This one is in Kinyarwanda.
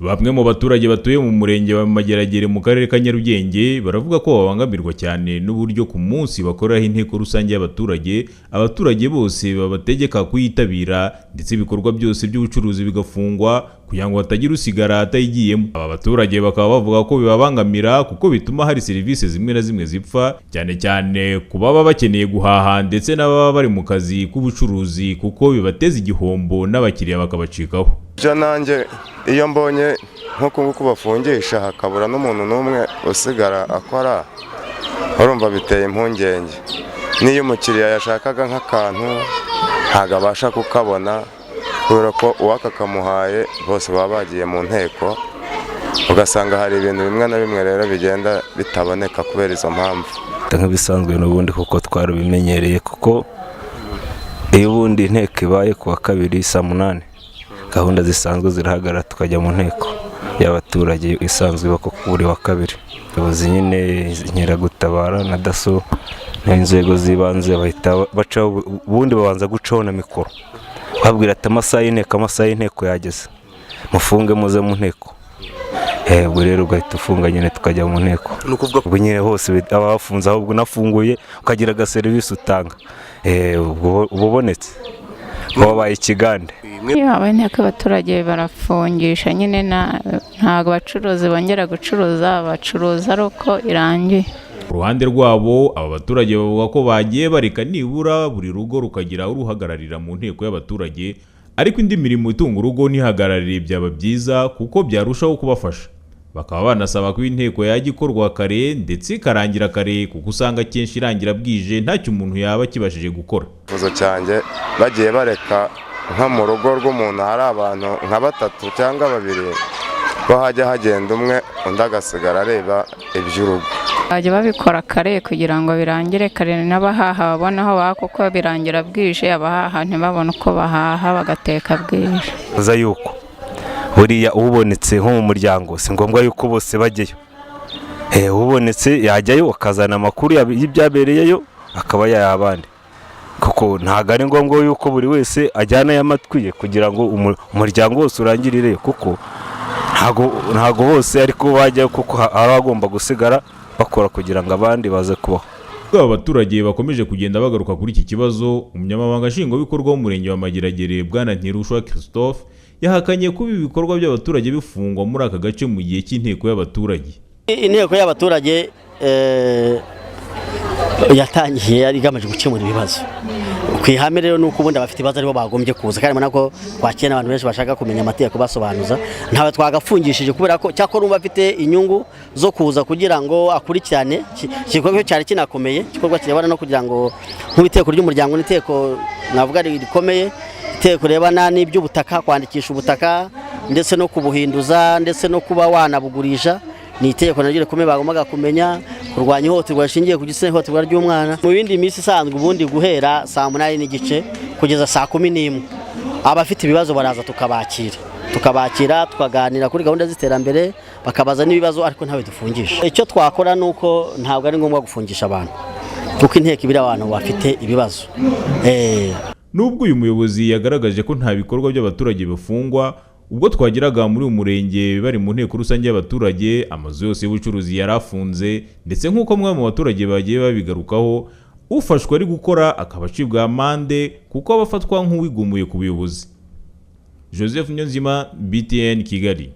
Bamwe mu baturage batuye mu murenge wa Mageragere mu karere ka Nyarugenge baravuga ko babangamirwa cyane n'uburyo ku munsi bakoreraho inteko rusange y'abaturage, abaturage bose babategeka kuyitabira ndetse ibikorwa byose by'ubucuruzi bigafungwa kugira ngo hatagira usigara atayigiyemo. Aba baturage bakaba bavuga ko bibabangamira kuko bituma hari serivisi zimwe na zimwe zipfa, cyane cyane ku baba bakeneye guhaha ndetse n'ababa bari mu kazi k'ubucuruzi kuko bibateza igihombo n'abakiriya bakabacikaho. Byo nanjye iyo mbonye nk'uku nguku bafungisha hakabura n'umuntu n'umwe usigara akora, urumva biteye impungenge. N'iyo umukiriya yashakaga nk'akantu ntabwo abasha kukabona kubera ko uwakakamuhaye bose baba bagiye mu nteko, ugasanga hari ibintu bimwe na bimwe rero bigenda bitaboneka kubera izo mpamvu. Nk'ibisanzwe n'ubundi kuko twarabimenyereye, kuko iyo ubundi inteko ibaye ku wa kabiri saa 8 gahunda zisanzwe zirahagarara tukajya mu nteko y'abaturage isanzwe iba buri wa kabiri. Ubuyobozi nyine, inkeragutabara na daso n'inzego z'ibanze bahita bacaho, ubundi babanza gucaho na mikoro babwira ati amasaha y'inteko, amasaha y'inteko yageze, mufunge muze mu nteko. Ubwo rero ugahita ufunga nyine tukajya mu nteko. Ubwo nyine hose aba bafunze, ahubwo unafunguye ukagira agaserivisi utanga, ubwo uba ubonetse wabaye ikigande. Iyo habaye inteko abaturage barafungisha nyine, ntabwo abacuruzi bongera gucuruza, bacuruza ari uko irangiye. Ku ruhande rwabo, aba baturage bavuga ko bagiye bareka nibura buri rugo rukagira uruhagararira mu nteko y'abaturage, ariko indi mirimo itunga urugo ntihagararire byaba byiza kuko byarushaho kubafasha. Bakaba banasaba ko inteko yajya ikorwa kare ndetse ikarangira kare, kuko usanga akenshi irangira bwije ntacyo umuntu yaba akibashije gukora. Icyifuzo cyanjye, bagiye bareka nko mu rugo rw'umuntu hari abantu nka batatu cyangwa babiri, ko hajya hagenda umwe undi agasigara areba iby'urugo. Bajya babikora kare kugira ngo birangire kare n'abahaha babone aho baha, kuko birangira bwije abahaha ntibabone uko bahaha bagateka bwije. Uza yuko buriya ubonetse nko mu muryango si ngombwa yuko bose bajyayo, ubonetse yajyayo akazana amakuru y'ibyabereyeyo akaba yayaha abandi, kuko ntabwo ari ngombwa yuko buri wese ajyana amatwi ye kugira ngo umuryango wose urangirire, kuko ntabwo bose ariko bajyayo, kuko hari abagomba gusigara bakora kugira ngo abandi baze kubaho. Ubwo aba baturage bakomeje kugenda bagaruka kuri iki kibazo, umunyamabanga nshingwabikorwa w'umurenge wa Mageragere Bwana Ntirushwa Christophe yahakanye kuba ibikorwa by'abaturage bifungwa muri aka gace mu gihe cy'inteko y'abaturage. Inteko y'abaturage yatangiye yari igamije gukemura ibibazo. Ku ihame rero ni uko ubundi abafite ibibazo aribo bagombye kuza, kandi ubona ko twakira n'abantu benshi bashaka kumenya amategeko basobanuza, ntabwo twagafungishije kubera ko cyakora umva afite inyungu zo kuza kugira ngo akurikirane igikorwa cyari kinakomeye, igikorwa kirebana no kugira ngo nk'iteko ry'umuryango n'iteko navuga rikomeye, iteko rirebana n'iby'ubutaka, kwandikisha ubutaka ndetse no kubuhinduza ndetse no kuba wanabugurisha, ni itegeko naryo rikomeye bagombaga kumenya, kurwanya ihohoterwa rishingiye ku gitsina, ihohoterwa ry'umwana. Mu bindi minsi isanzwe ubundi guhera saa 8:30 kugeza saa 11 abafite ibibazo baraza tukabakira tukaganira kuri gahunda z'iterambere, bakabaza n'ibibazo, ariko ntawe dufungisha. Icyo twakora ni uko ntabwo ari ngombwa gufungisha abantu, kuko inteko ibiri abantu bafite ibibazo. Nubwo uyu muyobozi yagaragaje ko nta bikorwa by'abaturage bifungwa, ubwo twageraga muri uyu murenge bari mu nteko rusange y'abaturage, amazu yose y'ubucuruzi yari afunze, ndetse nk'uko bamwe mu baturage bagiye babigarukaho, ufashwe ari gukora akaba acibwa amande kuko aba afatwa nk'uwigumuye ku buyobozi. Joseph Niyonzima, BTN Kigali.